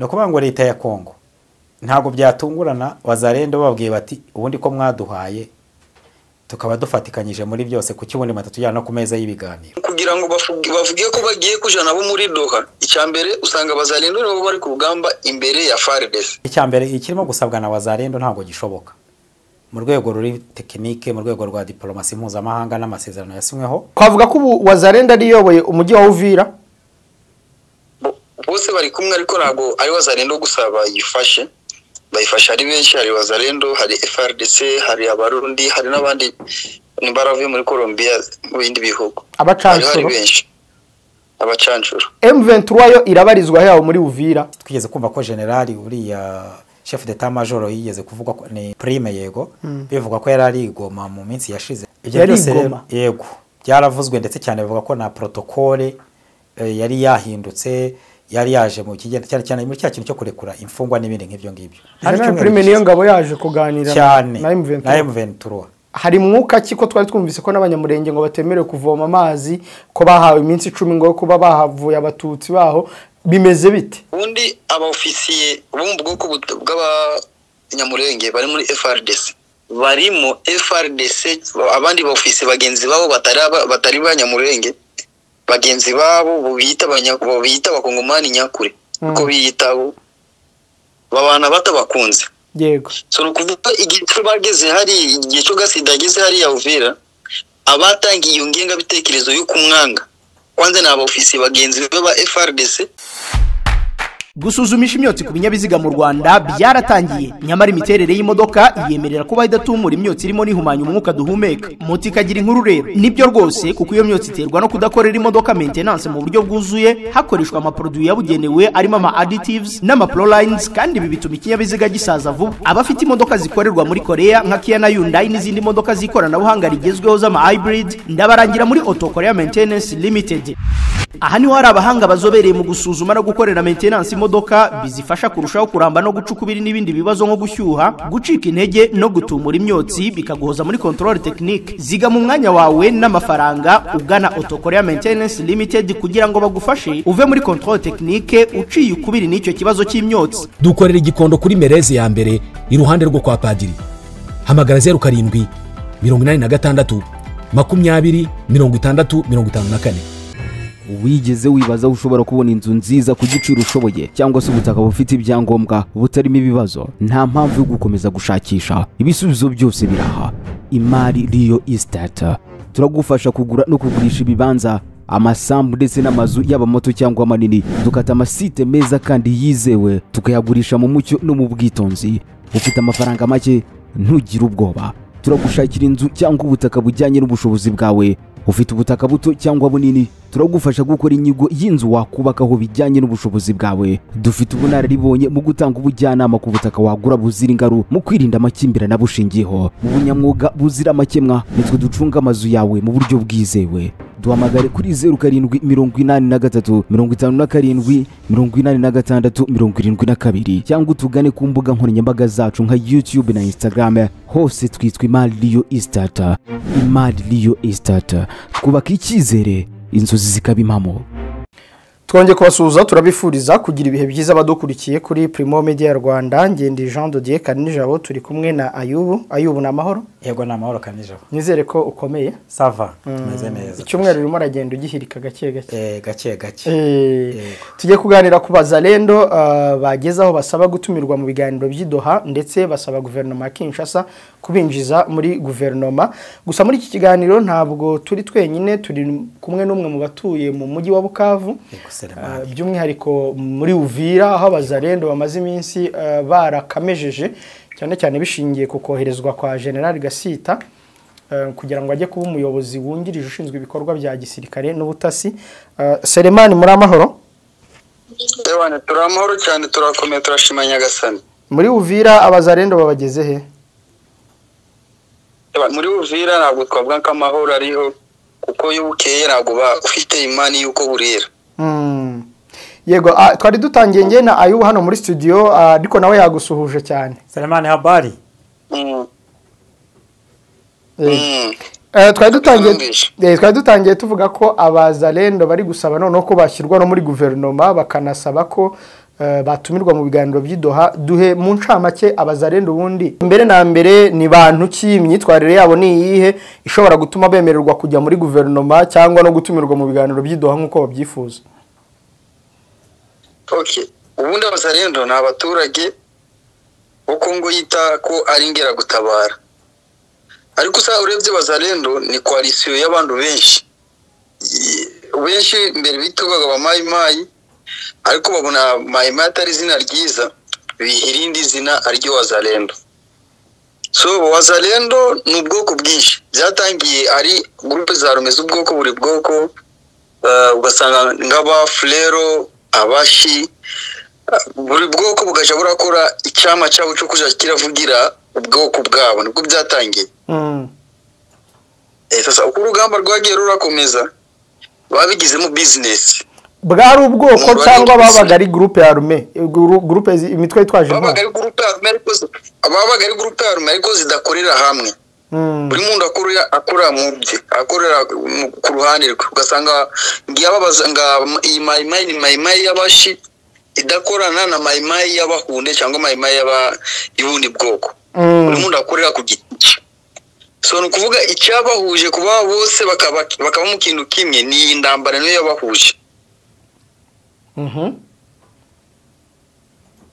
Ni ukuvuga ngo leta ya Kongo ntabwo byatungurana Wazalendo bababwiye bati ubundi ko mwaduhaye tukaba dufatikanyije muri byose, kuki ubundi matatujyana no ku meza y'ibiganiro kugira ngo bavuge ko bagiye kujana bo muri Doha. Icyambere usanga Wazalendo nabo bari ku rugamba imbere ya FARDC. Icyambere ikirimo gusabwa na Wazalendo ntabwo gishoboka mu rwego ruri tekinike, mu rwego rwa diplomasi mpuzamahanga n'amasezerano yasinyweho. Twavuga ko ubu Wazalendo ariyoboye umujyi wa Uvira bose bari kumwe, ariko ntabwo ari Wazalendo gusa bayifashe, bayifashe ari benshi. Hari Wazalendo, hari FARDC, hari Abarundi, hari n'abandi baravuye muri Colombia, mu bindi bihugu, abacancuro benshi, abacancuro. M23 yo irabarizwa yaho muri Uvira. Twigeze kumva ko general uriya chef d'état major yigeze kuvuga ko ni prime, yego, bivuga ko yari ari Goma mu minsi yashize. Ibyo byose yego byaravuzwe, ndetse cyane bivuga ko na protocole yari yahindutse, yari yaje mu kigenda cyane cyane muri cya kintu cyo kurekura imfungwa n'ibindi nk'ibyo ngibyo. General Prime niyo ngabo yaje kuganira na M23. Hari mwuka ki ko twari twumvise ko n'abanyamurenge ngo batemerewe kuvoma amazi, ko bahawe iminsi 10 ngo kuba bahavuye abatutsi baho, bimeze bite? Ubundi abaofisiye bo mu bwoko bw'abanyamurenge bari muri FARDC, barimo FARDC, abandi baofisiye bagenzi babo batari banyamurenge, bagenzi babo bita abakongomani nyakuri, uko biyitabo babana batabakunze. Yego. So nukuvuga igihe bageze hari igihe cyo gasida ageze hari ya Uvira, abatangiye iyo ngenga bitekerezo yo kumwanga kwanza na abaofisi bagenzi be ba FARDC. Gusuzumisha imyotsi ku binyabiziga mu Rwanda byaratangiye, nyamara imiterere y'imodoka iyemerera kuba idatumura imyotsi irimo n'ihumanya umwuka duhumeka. Moto ikagira inkuru rero, nibyo rwose, kuko iyo myotsi iterwa no kudakorera imodoka maintenance mu buryo bwuzuye, hakoreshwa amaproduit yabugenewe arimo ama additives n'ama prolines, kandi ibi bituma ikinyabiziga gisaza vuba. Abafite imodoka zikorerwa muri Korea nka Kia na Hyundai n'izindi modoka z'ikoranabuhanga rigezweho z'ama hybrid, ndabarangira muri Auto Korea Maintenance Limited. Aha niho hari abahanga bazobereye mu gusuzuma no gukorera maintenance imodoka, bizifasha kurushaho kuramba no guca ukubiri n'ibindi bibazo nko gushyuha, gucika intege no gutumura imyotsi, bikaguhoza muri control technique. Ziga mu mwanya wawe n'amafaranga ugana Auto Korea Maintenance Limited kugira ngo bagufashe uve muri control technique uciye ukubiri n'icyo kibazo cy'imyotsi. Dukorera Igikondo kuri Mereze ya mbere iruhande rwo kwa Padiri. Hamagara 07 86 20 60 54. Wigeze wibaza ushobora kubona inzu nziza ku giciro ushoboye, cyangwa se ubutaka bufite ibyangombwa butarimo ibibazo? Nta mpamvu yo gukomeza gushakisha, ibisubizo byose biraha. Imari Real Estate turagufasha kugura no kugurisha ibibanza, amasambu ndetse n'amazu yaba mato cyangwa manini. Dukata amasite meza kandi yizewe, tukayagurisha mu mucyo no mu bwitonzi. Ufite amafaranga make, ntugire ubwoba, turagushakira inzu cyangwa ubutaka bujyanye n'ubushobozi bwawe. Ufite ubutaka buto cyangwa bunini, turagufasha gukora inyigo y'inzu wakubakaho bijyanye n'ubushobozi bwawe. Dufite ubunararibonye mu gutanga ubujyanama ku butaka wagura buzira ingaru, mu kwirinda amakimbirane abushingiyeho, mu bunyamwuga buzira amakemwa. Nitwe ducunga amazu yawe mu buryo bwizewe. Duhamagare kuri 07 83 57 86 72 cyangwa utugane ku mbuga nkoranyambaga zacu nka YouTube na Instagram, hose twitwa Imari Real Estate. Imari Real Estate, twubaka icyizere, inzozi zikaba impamo. Twongeye kubasuhuza, turabifuriza kugira ibihe byiza badukurikiye kuri Primo Media Rwanda. Ngendi Jean Dodier Karinijabo, turi kumwe na Ayubu. Ayubu, ni amahoro? Yego, ni amahoro Karinijabo. Nizere ko ukomeye. Sava, tumeze neza. Icyumweru urimo aragenda ugihirika gake gake. Gake gake. Tugiye kuganira ku Bazalendo bagezaho basaba gutumirwa mu biganiro by'i Doha, ndetse basaba guverinoma ya Kinshasa kubinjiza muri guverinoma. Gusa muri iki kiganiro ntabwo turi twenyine, turi kumwe n'umwe mu batuye mu mujyi wa Bukavu, by'umwihariko muri Uvira, aho Abazalendo bamaze iminsi barakamejeje cyane cyane bishingiye ku koherezwa kwa General Gasita kugira ngo ajye kuba umuyobozi wungirije ushinzwe ibikorwa bya gisirikare n'ubutasi. Selemani, muri amahoro? Ewana, turi amahoro cyane, turakomeye, turashima Nyagasani. Muri Uvira Abazalendo babageze he? Muri Uvira ntabwo twavuga ko amahoro ariho, kuko iyo bukeye ntabwo ufite imani y'uko burera. Yego, twari dutangiye nge na Ayubu hano muri studio, ariko nawe yagusuhuje cyane. Selemani, habari? Twari dutangiye tuvuga ko Abazalendo bari gusaba noneho ko bashyirwa no muri guverinoma, bakanasaba ko batumirwa mu biganiro by'i Doha. Duhe mu ncamake abazarendo ubundi mbere na mbere ni bantu ki, imyitwarire yabo ni iyihe ishobora gutuma bemererwa kujya muri guverinoma cyangwa no gutumirwa mu biganiro by'i Doha nk'uko babyifuza? Okay, ubundi abazarendo ni abaturage bo Kongo yita ko ari ingeragutabara, ariko usa urebye bazarendo ni koalisiyo y'abantu benshi benshi. Mbere bitwaga ba mayimayi, ariko babona mayimayi atari izina ryiza, biha irindi zina ariryo wazalendo. So wazalendo ni ubwoko bwinshi, byatangiye ari groupe za rume z'ubwoko buri bwoko, ugasanga nk'abafurero, abashi, buri bwoko bugaca burakora icyama cyabo cyo kuja kiravugira ubwoko bwabo, nibwo byatangiye. Sasa uko urugamba rwagiye rurakomeza babigizemo business. Bwari ubwoko cyangwa babaga ari groupe armée, groupe imitwe yitwaje intwaro? Babaga ari groupe armée ariko zidakorera hamwe. Buri muntu akora mu bye, akorera ku ruhande rwe, ugasanga ngiyababaza nga iyi mayimayi ni mayimayi y'abashi idakorana na mayimayi y'abahunde cyangwa mayimayi y'ubundi bwoko. Buri muntu akorera ku giti cye. So ni ukuvuga icyabahuje kuba bose bakaba mu kintu kimwe ni indambara niyo yabahuje.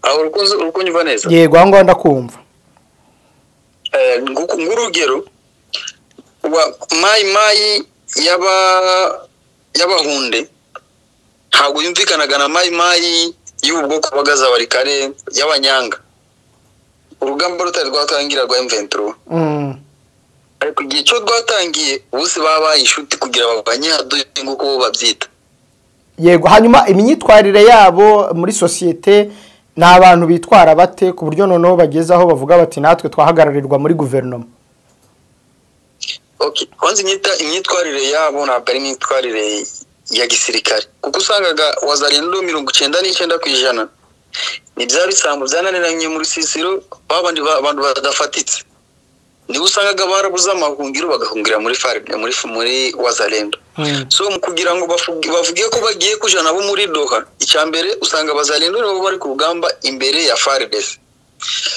Aho urukunyumva neza? Yego, aho ngaho ndakumva. Ng'urugero wa mayimayi y'abahunde ntabwo yumvikanaga na mayimayi y'ubwoko bw'abazabarikare y'abanyanga. Urugamba rutari rwatangira rwa M23. Ariko igihe cyo rwatangiye bose babaye inshuti kugira babanye nk'uko bo babyita. Yego, hanyuma imyitwarire yabo muri sosiyete ni abantu bitwara bate ku buryo noneho bageze aho bavuga bati natwe twahagararirwa muri guverinoma? Okay, kwanza imyitwarire yabo ntabwo ari imyitwarire ya gisirikare, kuko usangaga wazalendo 99% ni bya bisambo byananiranye muri sisiro, babandi abantu badafatitse, niba usangaga barabuze amahungiro bagahungira muri FARDC, muri wazalendo. So mu kugira ngo bavuge ko bagiye kuja nabo muri Doha, icyambere usanga bazalendo nabo bari ku rugamba imbere ya FARDC.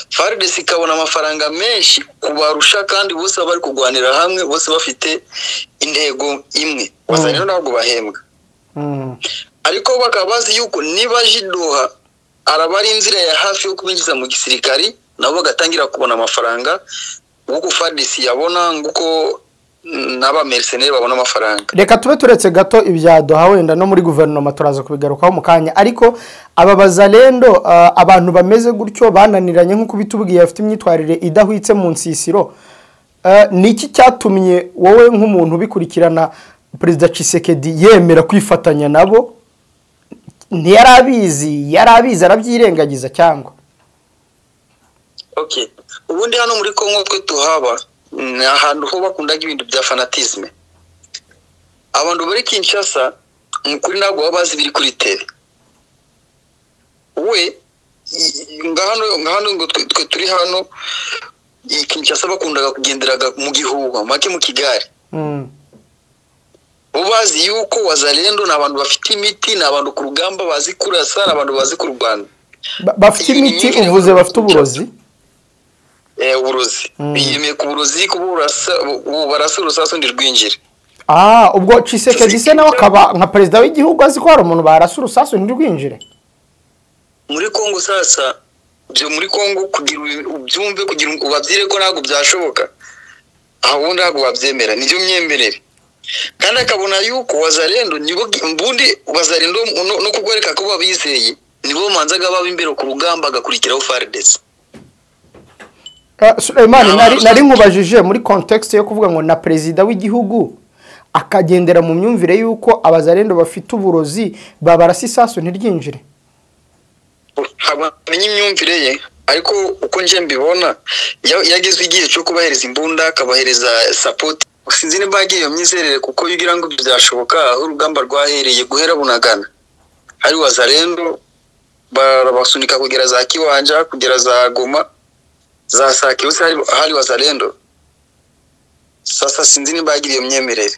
FARDC ikabona amafaranga menshi kubarusha, kandi bose bari kugwanira hamwe, bose bafite intego imwe. Wazalendo ntabwo bahembwa, ariko bakaba bazi yuko niba Doha araba ari inzira ya hafi yo kubinjiza mu gisirikari, nabo bagatangira kubona amafaranga nguko FARDC yabona, nguko n'aba mercenaires babona amafaranga. Reka tube turetse gato ibya Doha, wenda no muri guverinoma turaza kubigarukaho mu kanya, ariko aba bazalendo abantu bameze gutyo bananiranye nk'uko bitubwiye, bafite imyitwarire idahwitse mu nsisiro, niki cyatumye wowe nk'umuntu ubikurikirana Perezida Tshisekedi yemera kwifatanya nabo? Ntiyarabizi, yarabizi arabyirengagiza cyangwa? Okay, ubundi hano muri Kongo twe tuhaba ni ahantu ho bakundaga ibintu bya fanatisme. Abantu bari Kinshasa mukuri ntabwo baba bazi biri kuri tele. We ngahano ngo twe turi hano i Kinshasa bakundaga kugenderaga mu gihuha make mu Kigali. Bo bazi yuko wazalendo ni abantu bafite imiti, ni abantu ku rugamba bazi kurasa, ni abantu bazi kurwana. Bafite imiti uvuze bafite uburozi? Uburozi. Biyemeye ku burozi kuburasa, barasa urusasu ndirwinjire. Ubwo Tshisekedi se nawe akaba nka perezida w'igihugu azi ko hari umuntu barasa urusasu ndirwinjire? Muri Kongo sasa, byo muri Kongo kugira ubyumve, kugira ubabyire ko ntabwo byashoboka, aho ntabwo babyemera, nibyo myemerere. Kandi akabona yuko wazalendo nibo mbundi wazalendo no kugwereka ko babizeye, nibo manzaga baba imbere ku rugamba agakurikiraho FARDC. Suleimani, nari nkubajije muri context yo kuvuga ngo na perezida w'igihugu akagendera mu myumvire yuko abazalendo bafite uburozi babarasa isasu ntiryinjire. Ntabwo namenye imyumvire ye, ariko uko nje mbibona yagezwe igihe cyo kubahereza imbunda, akabahereza support. Sinzi niba yagiye iyo myizerere, kuko yugira ngo byashoboka aho urugamba rwahereye guhera Bunagana hari wazalendo barabasunika kugera za Kiwanja, kugera za Goma, za Sake, hose hari wazalendo. Sasa sinzi niba yagiye iyo myemerere.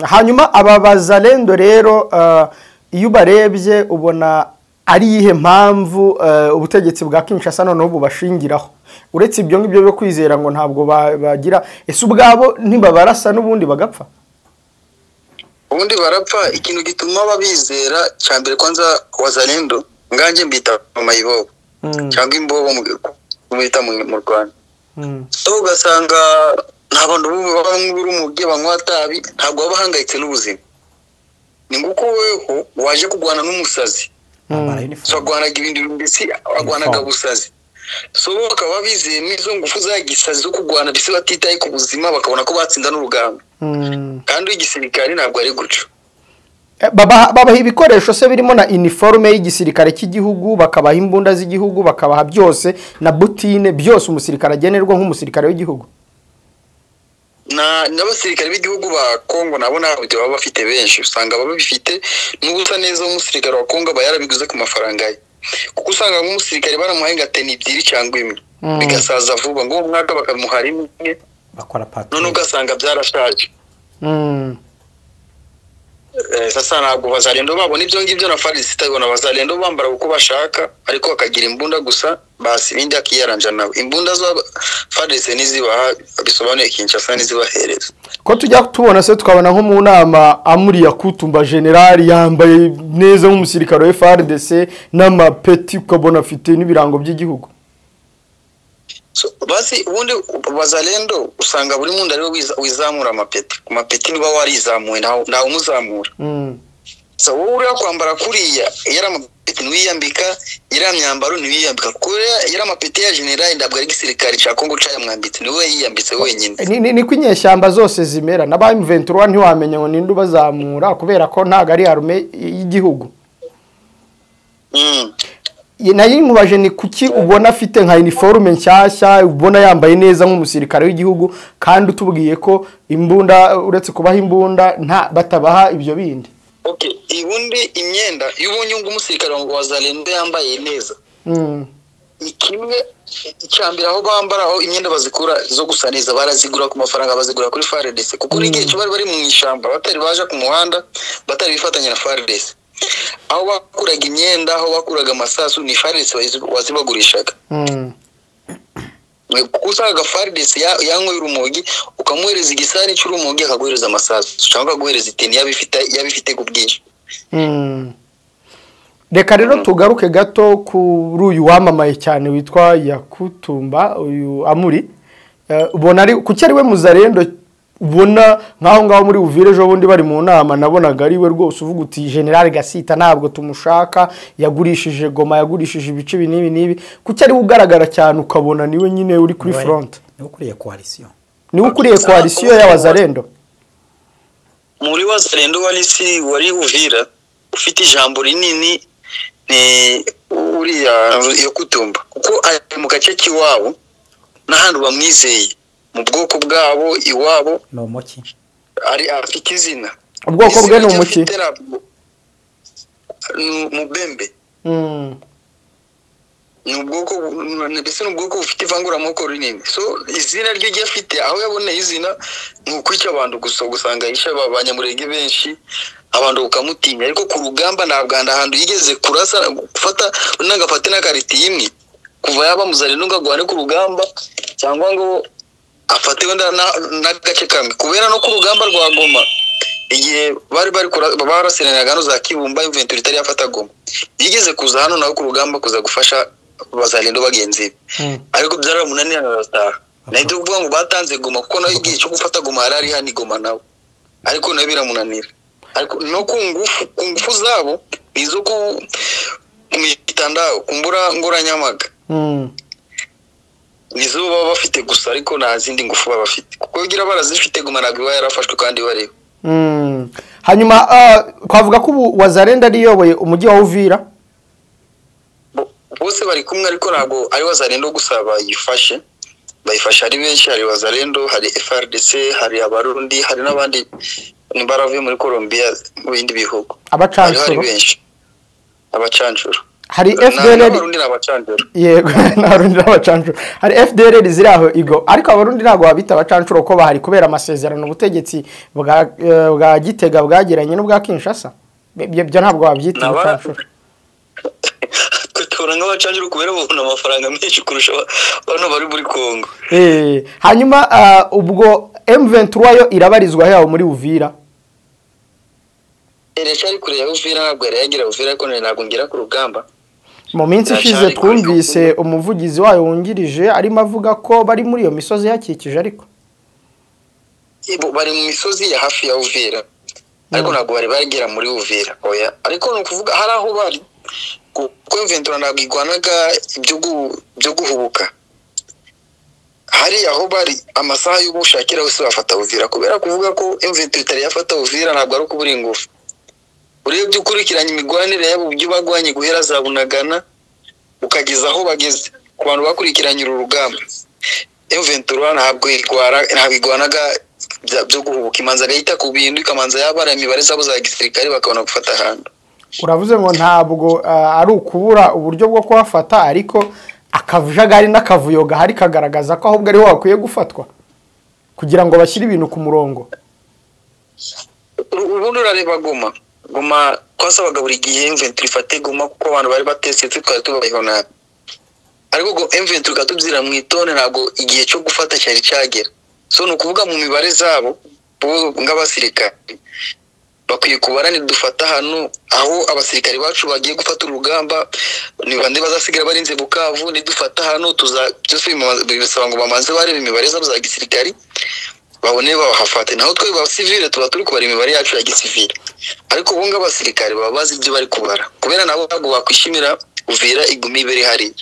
Hanyuma aba bazalendo rero iyo ubarebye ubona Ari iyihe mpamvu ubutegetsi bwa Kinshasa noneho bubashingiraho, uretse ibyo ngibyo byo kwizera ngo ntabwo bagira? Ese ubwabo ntibabarasa n'ubundi bagapfa? Ubundi barapfa. Ikintu gituma babizera cya mbere, kwanza Wazalendo nganjye mbita mayibobo cyangwa imbobo bita mu Rwanda. So ugasanga nta bantu banywa urumogi, banywa tabi, ntabwo baba bahangayitse n'ubuzima. Ni nguko weho waje kurwana n'umusazi. So agwanaga ibintu, mbese agwanaga busazi. So bo bakaba bizeye n'izo ngufu za gisazi zo kurwana, mbese batitaye ku buzima, bakabona ko batsinda n'urugamba. Kandi igisirikare ntabwo ari guco. Babaha ibikoresho se birimo na uniforme y'igisirikare cy'igihugu, bakabaha imbunda z'igihugu, bakabaha byose na butine, byose umusirikare agenerwa nk'umusirikare w'igihugu? N'abasirikare b'igihugu ba Kongo nabo ntabwo baba bafite benshi, usanga baba bifite n'ubusa neza. Umusirikare wa Kongo aba yarabiguze ku mafaranga ye, kuko usanga nk'umusirikare baramuhaye nka teni ebyiri cyangwa imwe, bigasaza vuba, ngo uwo mwaka bakamuha rimwe. Bakora none patrouille. Ugasanga byarashaje. Sasa ntabwo Bazalendo babona ibyo ngibyo na FARDC itabibona. Bazalendo bambara uko bashaka, ariko bakagira imbunda gusa basi, ibindi akiyaranja nabo. Imbunda zo FARDC nizibaha, bisobanuye Kinshasa nizibahereza. Ko tujya tubona se, tukabona nko mu nama Amuri Yakutumba general yambaye neza nk'umusirikare wa FARDC n'amapeti, ukabona afite n'ibirango by'igihugu? So, basi ubundi Bazalendo usanga buri muntu ariwe wizamura amapeti. Ku mapeti niba warizamuye, ntawe umuzamura. So wowe uriya kwambara kuriya, yari amapeti ntiwiyambika, iriya myambaro ntiwiyambika, kuriya yari amapeti ya general, ntabwo ari igisirikare cya Kongo cayamwambitse, niwe yiyambitse wenyine. Niko inyeshyamba zose zimera, n'aba M23 ntiwamenya ngo ninde ubazamura, kubera ko ntabwo ari arme y'igihugu. Nayo nkubaje ni kuki ubona afite nka uniforme nshyashya, ubona yambaye neza nk'umusirikare w'igihugu, kandi utubwiye ko imbunda, uretse kubaha imbunda, nta batabaha ibyo bindi? Okay, ubundi imyenda, iyo ubonye ngo umusirikare wa Wazalendo yambaye neza, ni kimwe icya mbere, aho bambara, aho imyenda bazikura zo gusa neza, barazigura ku mafaranga, bazigura kuri FARDC, kuko n'igihe cyo bari bari mu ishyamba, batari baje ku muhanda, batari bifatanya na FARDC, aho bakuraga imyenda, aho bakuraga amasasu, ni FARDC wazibagurishaga. Kuko usanga FARDC yanyweye urumogi, ukamuhereza igisani cy'urumogi, akaguhereza amasasu cyangwa akaguhereza iteni, yaba ifite ku bwinshi. Reka rero tugaruke gato kuri uyu wamamaye cyane witwa Yakutumba, uyu Amuri. Ubona ari kuki ari we muzarendo ubona nk'aho ngaho muri Uvira ejo bundi bari mu nama, nabonaga ari we rwose uvuga uti General Gasita ntabwo tumushaka, yagurishije Goma, yagurishije ibice ibi n'ibi n'ibi? Kuki ari we ugaragara cyane, ukabona niwe nyine uri kuri front? Niwe ukuriye coalition. Niwe ukuriye coalition y'Abazarendo. Muri Wazalendo wari si wari Uvira ufite ijambo rinini ni uriya Yakutumba, kuko ari mu gace k'iwabo n'ahantu bamwizeye mu bwoko bwabo iwabo. Ni umuki? Ari afite izina. Ubwoko bwe ni Izina umuki? afite ni Mubembe. Ni ubwoko, mbese ni ubwoko bufite ivanguramoko rinini. So izina rye ryo afite, aho yaboneye izina ni ukwica abantu gusa. Gusanga yishe Abanyamurenge benshi, abantu bakamutinya, ariko ku rugamba ntabwo ahantu yigeze kurasa, gufata nagafate n'akariti imwe kuva yaba muzarendo ngo agwane ku rugamba, cyangwa ngo afate wenda n'agace kamwe, kubera no ku rugamba rwa Goma, igihe bari barasiraniraga hano za Kibumba, M23 itari yafata Goma, yigeze kuza hano nawe ku rugamba, kuza gufasha Bazalendo bagenzi be, ariko byaramunaniye arataha. Nahita kuvuga ngo batanze Goma, kuko nawe igihe cyo gufata Goma yari ari hano i Goma nawe, ariko nawe biramunanira. Ariko no ku ngufu zabo ni izo ku mitandao, ku mbura ngoranyamaga, nizo baba bafite gusa, ariko nta zindi ngufu baba bafite, kuko ugira barazifite Goma ntabwo iba yarafashwe kandi bareba. Hanyuma twavuga ko ubu Wazalendo ariyoboye umujyi wa Uvira? Bose bari kumwe, ariko ntabwo ari Wazalendo gusa bayifashe, bayifashe ari benshi. Hari Wazalendo, hari FARDC, hari Abarundi, hari n'abandi baravuye muri Colombia, mu bindi bihugu. Hariho ari Abacancuro. benshi, abacancuro. Hari FDLR. N'Abarundi ni abacancuro. Yego, n'Abarundi n'abacancuro. Hari FDLR ziri aho igo, ariko Abarundi ntabwo babita abacancuro, ko bahari kubera amasezerano ubutegetsi bwa Gitega bwagiranye n'ubwa Kinshasa. Ibyo ntabwo babyita ubucancuro. Babatora nk'abacanjuru kubera babona amafaranga menshi kurusha bano bari muri Kongo. Hanyuma ubwo M23 yo irabarizwa yaho muri Uvira. Iracari kure ya Uvira, ntabwo yari yagira Uvira, ariko ntabwo ngira ku rugamba. Mu minsi ishize twumvise umuvugizi wayo wungirije arimo avuga ko bari muri iyo misozi yakikije, ariko bari mu misozi ya hafi ya Uvira, ariko ntabwo bari bagera muri Uvira. Oya, ariko ni ukuvuga hari aho bari, kuko M23 ntabwo igwanaga ibyo guhubuka. Hari aho bari amasaha y'ubushakira wese bafata Uvira, kubera kuvuga ko M23 itari yafata Uvira ntabwo ari ukubura ingufu. Urebye ukurikiranye imigwanire yabo, ibyo bagwanye guhera za Bunagana ukageza aho bageze, ku bantu bakurikiranye uru rugamba, M23 ntabwo igwanaga byo guhubuka, imanza agahita ku bintu, ikamanza yabara imibare zabo za gisirikare bakabona gufata ahantu. Uravuze ngo ntabwo ari ukubura uburyo bwo kuhafata, ariko akavujagari n'akavuyo gahari kagaragaza ko ahubwo ariho hakwiye gufatwa kugira ngo bashyire ibintu ku murongo. Ubundi urareba Goma, Goma twasabaga buri gihe M23 ifate Goma, kuko abantu bari batetse twari tubayeho nabi, ariko M23 ikatubyira mu itone, ntabwo igihe cyo gufata cyari cyagera. So ni ukuvuga mu mibare zabo nk'abasirikare bakwiye kubara, nidufata hano aho abasirikare bacu bagiye gufata urugamba ni bande bazasigara barinze Bukavu, nidufata hano byose bisaba ngo bamanze barebe imibare zabo za gisirikare babone babahafate. Naho twe ba civile tuba turi kubara imibare yacu ya gisivile, ariko ubu ng'abasirikare baba bazi ibyo bari kubara, kubera nabo ntabwo bakwishimira Uvira iguma ibere hariya.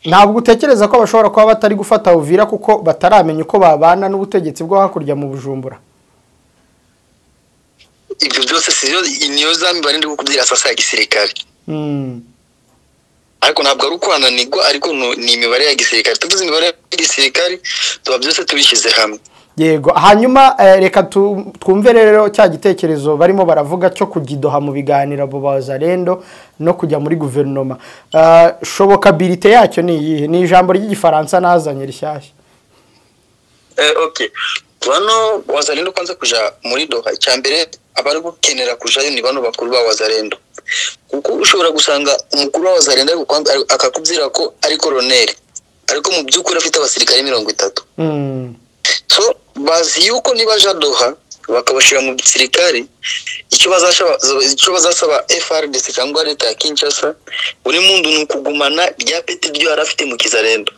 Ntabwo utekereza ko bashobora kuba batari gufata Uvira kuko bataramenya uko babana n'ubutegetsi bwo hakurya mu Bujumbura? Ibyo byose siyo niyo za mibare ndi kukubwira sasa ya gisirikare. Ariko ntabwo ari ukwananirwa, ariko ni imibare ya gisirikare. Tuvuze imibare ya gisirikare tuba byose tubishyize hamwe. Yego, hanyuma reka twumve rero cya gitekerezo barimo baravuga cyo kugidoha mu biganiro abo bazarendo no kujya muri guverinoma. Shobokabilite yacyo ni iyihe? Ni ijambo ry'igifaransa nazanye rishyashya. Okay. Bano wazalendo kwanza kuja muri Doha, icyambere abari gukenera kujayo ni bano bakuru ba wazalendo, kuko ushobora gusanga umukuru wa wazalendo akakubwira ko ari colonel, ariko mu by'ukuri afite abasirikare 30. So bazi yuko nibaja Doha bakabashira mu gisirikare, icyo bazasaba FARDC cyangwa leta ya Kinshasa, buri muntu ni ukugumana rya peti ryo yarafite mu kizalendo.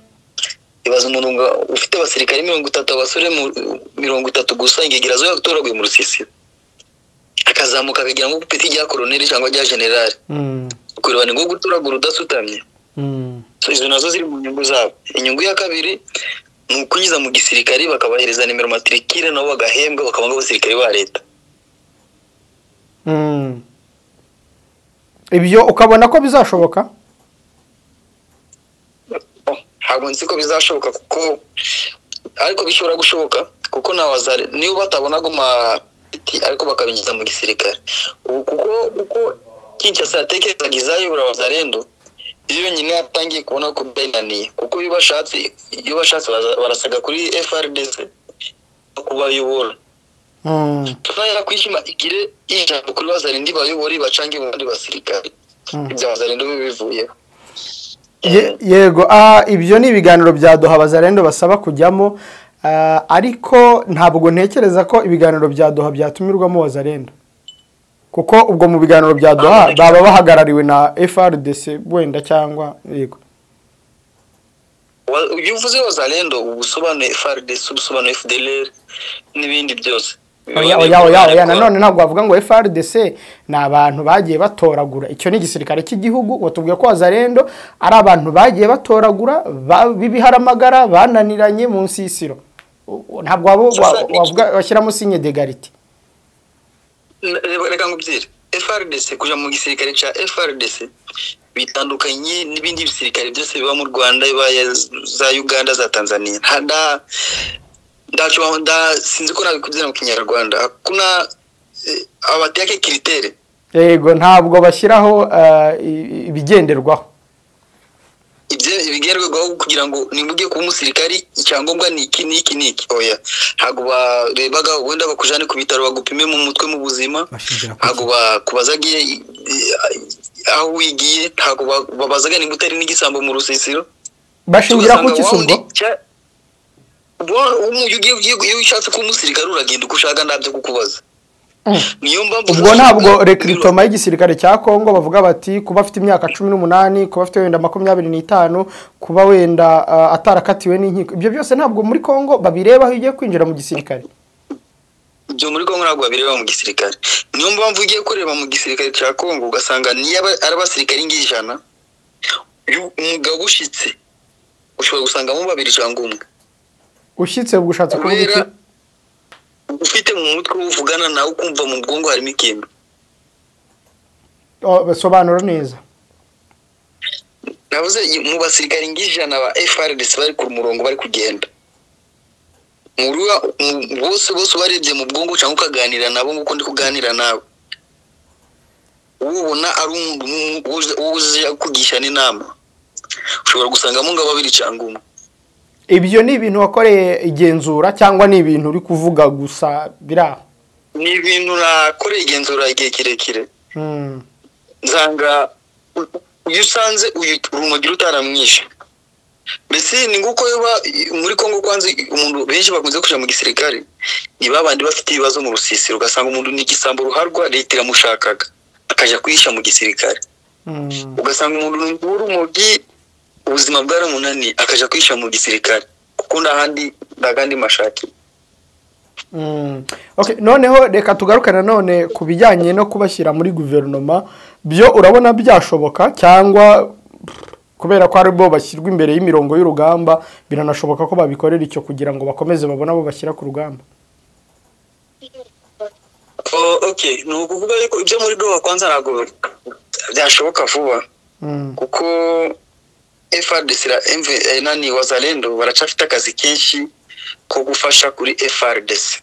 Ibaza umuntu ufite abasirikare 30, abasore 30 gusa, ingegera zo yatoraguye mu rusisiro, akazamuka bigira ngo peti rya colonel cyangwa rya general. Kureba ni ngo gutoragura udasutamye. So izo nazo ziri mu nyungu zabo. Inyungu ya kabiri ni ukunyuza mu gisirikare bakabahereza nimero matricule, nabo bagahembwa bakaba abasirikare ba leta. Ibyo ukabona ko bizashoboka? Ntabwo nzi ko bizashoboka, kuko ariko bishobora gushoboka, kuko na wazare niyo batabona Goma ariko bakabinjiza mu gisirikare. Kuko uko Kinshasa yatekerezaga izayobora wazarendo, iyo nyine yatangiye kubona ko byinaniye, kuko iyo bashatse barasaga kuri FARDC kubayobora. Tunayera kwishima igire ijambo kuri wazarendo bayobora bacange mu bandi basirikare. Ibyo wazarendo bivuyeho. Yego, ibyo ni ibiganiro bya Doha bazarendo basaba kujyamo, ariko ntabwo ntekereza ko ibiganiro bya Doha byatumirwamo wazarendo, kuko ubwo mu biganiro bya Doha baba bahagarariwe na FARDC wenda cyangwa yego. Iyo uvuze wazarendo ubusobanuye FARDC, ubusobanuye FDLR n'ibindi byose. Oya, nanone ntabwo bavuga ngo FARDC ni abantu bagiye batoragura. Icyo ni igisirikare cy'igihugu. Watubwiye ko wazarendo ari abantu bagiye batoragura bibiharamagara bananiranye mu nsisiro. Ntabwo wavuga bashyiramo signe d'égalité. Reka nkubwire, FARDC kuja mu gisirikare cya FARDC bitandukanye n'ibindi bisirikare byose biba mu Rwanda, biba za Uganda, za Tanzania. Sinzi ko nabikubwira mu Kinyarwanda, hakuna abateke kiritere. Yego, ntabwo bashyiraho ibigenderwaho. Ibigenderwaho kugira ngo nimugiye kuba umusirikari icyangombwa ni iki n'iki n'iki. Oya, ntabwo barebaga wenda bakujane ku bitaro bagupime mu mutwe mu buzima, ntabwo bakubazagiye aho wigiye, ntabwo babazaga nimba utari n'igisambo mu rusisiro. Bashingira ku ki ubwo? Iyo ushatse kuba umusirikare uragenda uko ushaka, ntabyo kukubaza. Niyo mpamvu ubwo ntabwo recruitment y'igisirikare cya Kongo bavuga bati kuba afite imyaka 18, kuba afite wenda 25, kuba wenda atarakatiwe n'inkiko, ibyo byose ntabwo muri Kongo babireba aho ugiye kwinjira mu gisirikare. Ibyo muri Kongo ntabwo babireba mu gisirikare. Niyo mpamvu ugiye kureba mu gisirikare cya Kongo ugasanga niyo ari abasirikare 100, umugabo ushitse ushobora gusangamo babiri cyangwa umwe. Ushyitse ubwo ushatse kuvuga iki? Ufite mu mutwe uvugana nawe ukumva mu bwongo harimo ikintu. Basobanura neza. Navuze mu basirikare 100 ba FARDC bari ku murongo bari kugenda. Bose bose barebye mu bwongo cyangwa ukaganira nabo nguko ndi kuganira nawe, ubona ari uwuze kugisha n'inama, ushobora gusangamo ngo babiri cyangwa umwe. Ibyo ni ibintu wakoreye igenzura cyangwa ni ibintu uri kuvuga gusa bira? Ni ibintu nakoreye igenzura igihe kirekire. Nzanga uyu usanze uyu urumogi rutaramwishe. Mbese ni nguko yoba muri Kongo kwanza umuntu benshi bakunze kuja mu gisirikare ni babandi bafite ibibazo mu rusisiro, ugasanga umuntu ni igisambo ruharwa, leta iramushakaga akaja kwihisha mu gisirikare. Ugasanga umuntu w'urumogi ubuzima bwaramunaniye akaja kwihisha mu gisirikare kuko ndahandi ndagandi mashaki. Okay, noneho reka tugaruke nanone ku bijyanye no kubashyira muri guverinoma, byo urabona byashoboka cyangwa kubera ko ari bo bashyirwa imbere y'imirongo y'urugamba biranashoboka ko babikorera icyo kugira ngo bakomeze babone abo bashyira ku rugamba? Okay, ni ukuvuga yuko ibyo muri Doha kwanza ntabwo byashoboka vuba, kuko FARDC nani Wazalendo baracafite akazi kenshi ko gufasha kuri FARDC.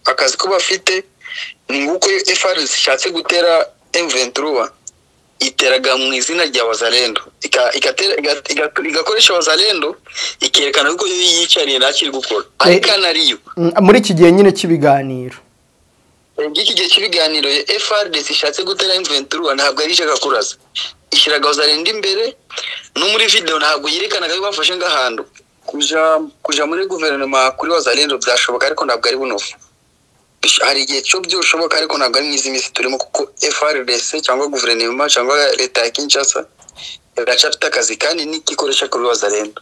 Akazi ko bafite ni nguko FARDC ishatse gutera M23 iteraga mu izina rya Wazalendo, igakoresha Wazalendo ikerekana ko yiyicariye ntakiri gukora, ariko anariyo muri iki gihe nyine cy'ibiganiro. Iki gihe cy'ibiganiro FARDC ishatse gutera M23 ntabwo ari ishaka kurasa, ishyiraga Wazalendo imbere. No muri video ntabwo yerekanaga ko bafashe ngahantu kuja muri guverinoma kuri Wazalendo byashoboka, ariko ntabwo ari bunofu. Hari igihe cyo byoshoboka ariko ntabwo ari mwizi minsi turimo, kuko FARDC cyangwa guverinoma cyangwa leta ya Kinshasa iracafite akazi kandi nikikoresha kuri Wazalendo.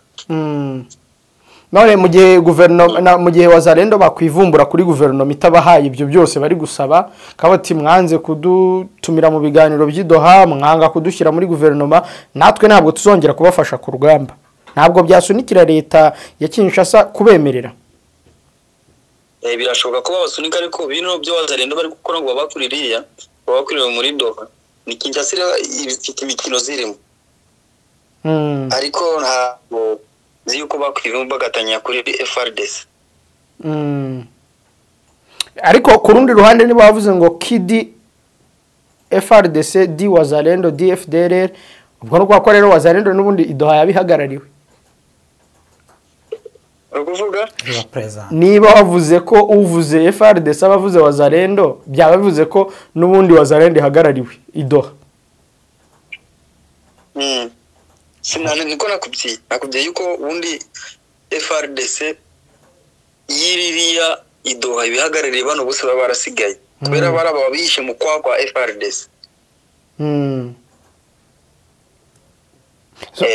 None mu gihe guverinoma, mu gihe Wazalendo bakwivumbura kuri guverinoma itabahaye ibyo byose bari gusaba, kabati mwanze kudutumira mu biganiro by'idoha, mwanga kudushyira muri guverinoma, natwe ntabwo tuzongera kubafasha ku rugamba, ntabwo byasunikira leta ya Kinshasa kubemerera? Birashoboka ko babasunika, ariko bino byo Wazalendo bari gukora ngo babakuririya babakurira muri Doha ni Kinshasa ifite imikino zirimo, ariko ntabwo nzi yuko bakwivumba bagatanya kuri FARDC. Ariko ku rundi ruhande niba bavuze ngo kidi FARDC di Wazalendo di FDLR, ubwo no kwa rero Wazalendo n'ubundi idoha yabihagarariwe. Ukuvuga niba bavuze ko uvuze FARDC abavuze Wazalendo, byaba bivuze ko n'ubundi Wazalendo ihagarariwe idoha. Sinani niko nakubyiye yuko ubundi FARDC yiririya idoha ibihagarariye bano bose baba barasigaye kubera baraba babishe mu kwa FARDC. So,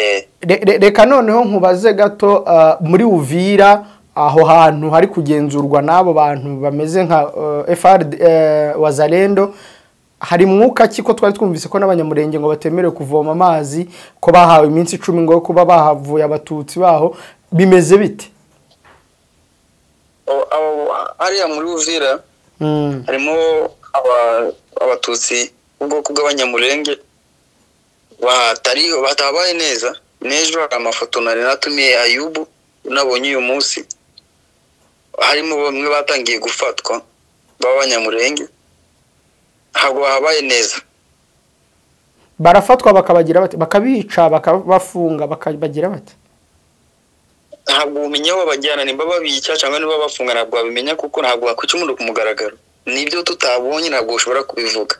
reka noneho nkubaze gato, muri Uvira aho hantu hari kugenzurwa n'abo bantu bameze nka FARD Wazalendo, hari mwuka ki ko twari twumvise ko n'abanyamurenge ngo batemerewe kuvoma amazi, ko bahawe iminsi 10 ngo kuba bahavuye abatutsi baho, bimeze bite? Ariya muri Uvira harimo abatutsi ubwoko bw'abanyamurenge batabaye neza. N'ejo hari amafoto nari natumiye Ayubu nabonye uyu munsi, harimo bamwe batangiye gufatwa b'abanyamurenge, ntabwo bahabaye neza. Barafatwa bakabagira bate? Bakabica, bakabafunga, bakabagira bate? Ntabwo umenya aho babajyana, nimba babica cyangwa niba bafunga ntabwo wabimenya, kuko ntabwo wakwica umuntu ku mugaragaro. Nibyo tutabonye ntabwo ushobora kubivuga.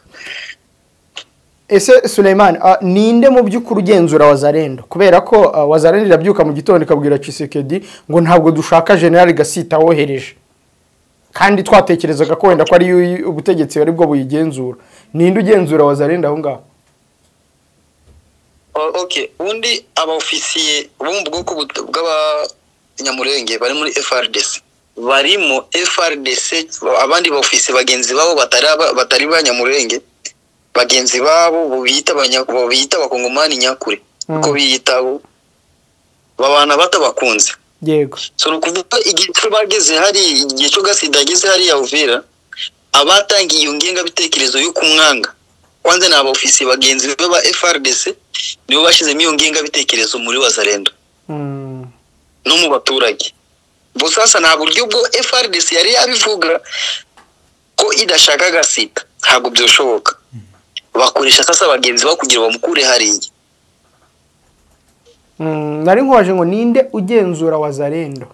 Ese Suleiman, ninde mu by'ukuri ugenzura Wazalendo? Kubera ko Wazalendo irabyuka mu gitondo ikabwira Tshisekedi ngo ntabwo dushaka General Gasita wohereje, kandi twatekerezaga ko wenda ko ari ubutegetsi bari bwo buyigenzura. Ninde ugenzura Wazalendo aho ngaho? Okay, ubundi abaofisiye bo mu bwoko bw'abanyamurenge bari muri FRDC, barimo FRDC abandi baofisiye bagenzi babo batari banyamurenge, bagenzi babo biyita abakongomani nyakuri, uko biyita babana batabakunze. Yego. So nukuvuga igihe bageze hari igihe cyo Gasida yageze hari ya Uvira, abatangiye iyo ngengabitekerezo yo kumwanga kwanza ni abaofisiye bagenzi be ba FRDC, nibo bashizemo iyo ngengabitekerezo muri Wazalendo no mu baturage. Sasa nta buryo bwo FRDC yari yabivuga ko idashaka Gasita, ntabwo byoshoboka. Bakoresha sasa bagenzi babo kugira bamukure hariya. Nari nkubaje ngo ninde ugenzura Wazalendo?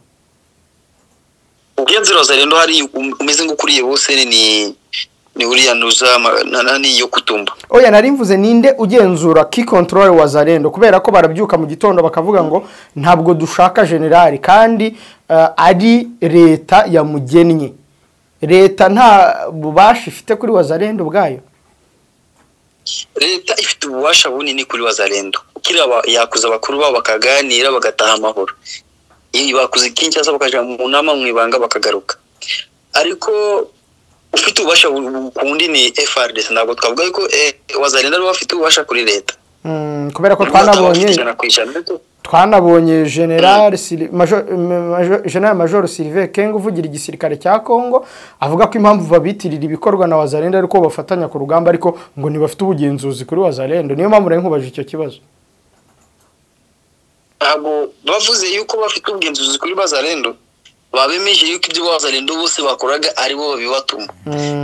Ugenzura Wazalendo hari umeze ngukuriye bose ni uriya nuza nani yo kutumba. Oya, nari mvuze ninde ugenzura ki control Wazalendo, kubera ko barabyuka mu gitondo bakavuga ngo ntabwo dushaka general kandi ari leta yamugennye. Leta nta bubasha ifite kuri Wazalendo bwayo. Leta ifite ububasha bunini kuri Wazalendo. Ukira yakuza abakuru babo bakaganira bagataha amahoro. Bakuza Kinshasa bakaja mu nama mu ibanga bakagaruka. Ariko ufite ububasha kundi ni FRDC, ntabwo twavuga ko Wazalendo ari bafite ububasha kuri leta. Kubera ko twanabonye General General Major Sylvain Kengo uvugira igisirikare cya Kongo avuga ko impamvu babitirira ibikorwa na Wazalendo ariko bafatanya ku rugamba, ariko ngo ntibafite ubugenzuzi kuri Wazalendo. Niyo mpamvu nari nkubaje icyo kibazo. Ntabwo bavuze yuko bafite ubugenzuzi kuri Wazalendo, babemeje yuko ibyo Wazalendo bose bakoraga ari bo babibatuma.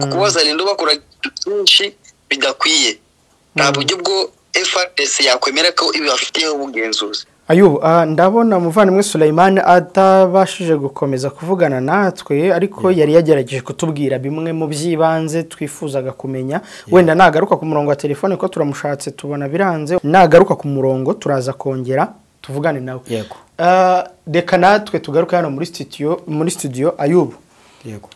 Kuko Wazalendo bakora byinshi bidakwiye. Nta buryo bwo FRDC yakwemera ko ibafitiyeho ubugenzuzi. Ayubu, ndabona umuvandimwe Suleiman atabashije gukomeza kuvugana natwe, ariko yari yagerageje kutubwira bimwe mu byibanze twifuzaga kumenya. Wenda nagaruka ku murongo wa telefone ko turamushatse tubona biranze, nagaruka ku murongo turaza kongera tuvugane nawe. Yego. Reka natwe tugaruke hano muri studio Ayubu. Yego.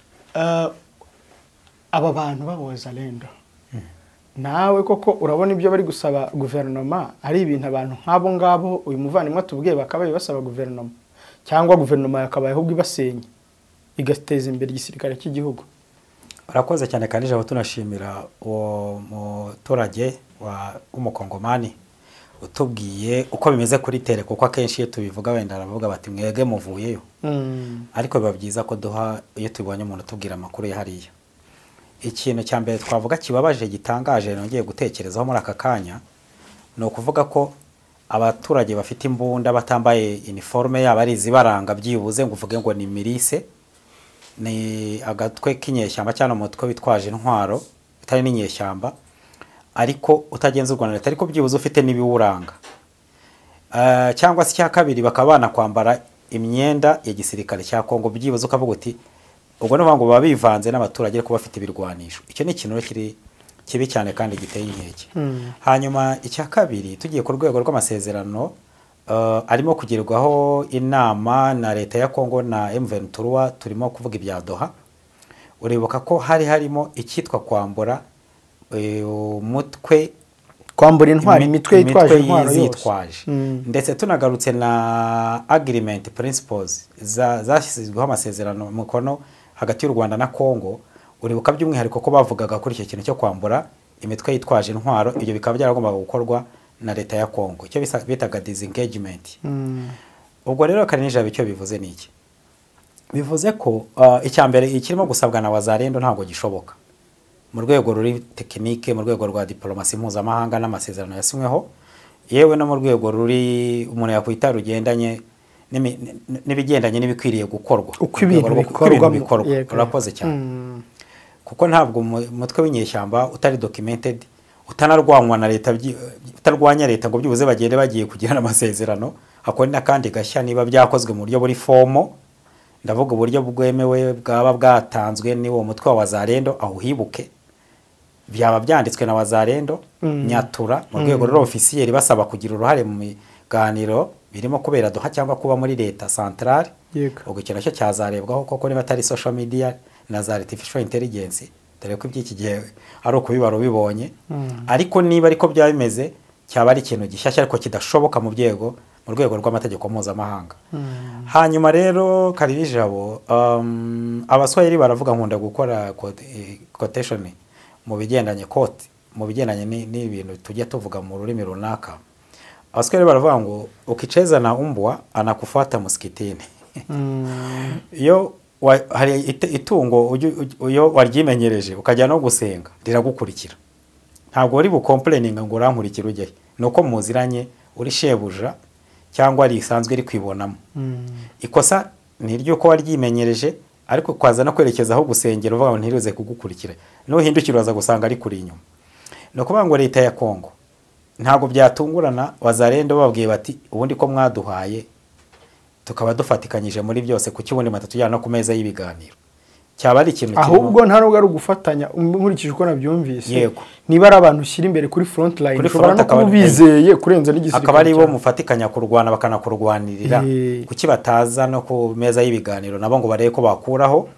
Aba bantu b'Abazalendo nawe koko urabona ibyo bari gusaba guverinoma ari ibintu abantu nk'abo ngabo uyu muvandimwe atubwiye bakabaye basaba guverinoma, cyangwa guverinoma yakabaye ahubwo ibasenya igateza imbere igisirikare cy'igihugu? Urakoze cyane kandi jabo tunashimira uwo muturage w'umukongomani utubwiye uko bimeze kuri tere, kuko akenshi iyo tubivuga wenda aravuga bati mwege muvuyeyo. Ariko biba byiza ko duha iyo tubonye umuntu utubwira amakuru ya hariya. Ikintu cya mbere twavuga kibabaje gitangaje nongeye gutekerezaho muri aka kanya ni ukuvuga ko abaturage bafite imbunda batambaye uniforme yabo ari izibaranga byibuze ngo uvuge ngo ni mirise, ni agatwe k'inyeshyamba cyangwa umutwe witwaje intwaro bitari n'inyeshyamba ariko utagenzurwa na leta, ariko byibuze ufite n'ibiwuranga. Cyangwa se icya kabiri bakaba banakwambara imyenda ya gisirikare cya Kongo byibuze ukavuga uti ubwo no ngo baba bivanze n'abaturage ariko bafite ibirwanisho. Icyo ni ikintu kiri kibi cyane kandi giteye inkeke. Hanyuma icya kabiri tugiye ku rwego rw'amasezerano arimo kugerwaho inama na leta ya Kongo na M23, turimo kuvuga ibya Doha. Uribuka ko hari harimo icyitwa kwambura umutwe, kwambura intwari, imitwe yitwaje intwaro yose. Ndetse tunagarutse na agreement principles zashyizweho amasezerano mukono hagati y'u Rwanda na Kongo. Uribuka by'umwihariko ko bavugaga kuri icyo kintu cyo kwambura imitwe yitwaje intwaro, ibyo bikaba byaragombaga gukorwa na leta ya Kongo, icyo bitaga disengagement. Ubwo rero Karinijabo icyo bivuze ni iki? Bivuze ko icya mbere ikirimo gusabwa na Wazalendo ntabwo gishoboka mu rwego ruri tekinike, mu rwego rwa diplomasi mpuzamahanga n'amasezerano yasinyweho, yewe no mu rwego ruri umuntu yakwita rugendanye n'ibigendanye n'ibikwiriye gukorwa, uko ibintu bikorwa. Urakoze cyane. Kuko ntabwo umutwe w'inyeshyamba utari documented, utanarwanywa na leta, utarwanya leta ngo byibuze bagende bagiye kugirana amasezerano, akora n'akandi gashya niba byakozwe mu buryo buri formo, ndavuga uburyo bwemewe bwaba bwatanzwe ni uwo mutwe wa Wazalendo aho uhibuke. Byaba byanditswe na Wazalendo Nyatura mu rwego rw'ofisiyeri basaba kugira uruhare mu biganiro birimo kubera Doha cyangwa kuba muri leta centrale. Ubwo icyo nacyo cyazarebwaho koko niba atari social media na za artificial intelligence, dore ko iby'iki gihe ari ukubibara ubibonye. Ariko niba ariko byaba bimeze, cyaba ari ikintu gishyashya ariko kidashoboka mu rwego rw'amategeko mpuzamahanga. Hanyuma rero Karijabo, Abaswahili baravuga, nkunda gukora quotation mu bigendanye quote mu bigendanye n'ibintu tujya tuvuga mu rurimi runaka. Abaswahili baravuga ngo ukicheza na umbwa anakufuata msikitini. Iyo hari itungo iyo waryimenyereje ukajya no gusenga riragukurikira, ntabwo uri bucomplaininga ngo urankurikira ujye, nuko muziranye uri shebuja cyangwa risanzwe rikwibonamo. Ikosa ni iry'uko waryimenyereje, ariko kwaza no kwerekeza aho gusengera uvuga ngo ntiruze kugukurikira, nuhindukira uraza gusanga ari kuri inyuma. Ni ukuvuga ngo leta ya Kongo ntabwo byatungurana Wazalendo bababwiye bati ubundi ko mwaduhaye tukaba dufatikanyije muri byose, kuki ubundi matatujyana no ku meza y'ibiganiro? Cyaba ari ikintu ahubwo nta nubwo ari ugufatanya, nkurikije uko nabyumvise. Niba ari abantu ushyira imbere kuri front line, ushobora no kuba ubizeye kurenza n'igisirikare, akaba ari bo mufatikanya kurwana bakanakurwanirira, kuki bataza no ku meza y'ibiganiro nabo ngo barebe ko bakuraho?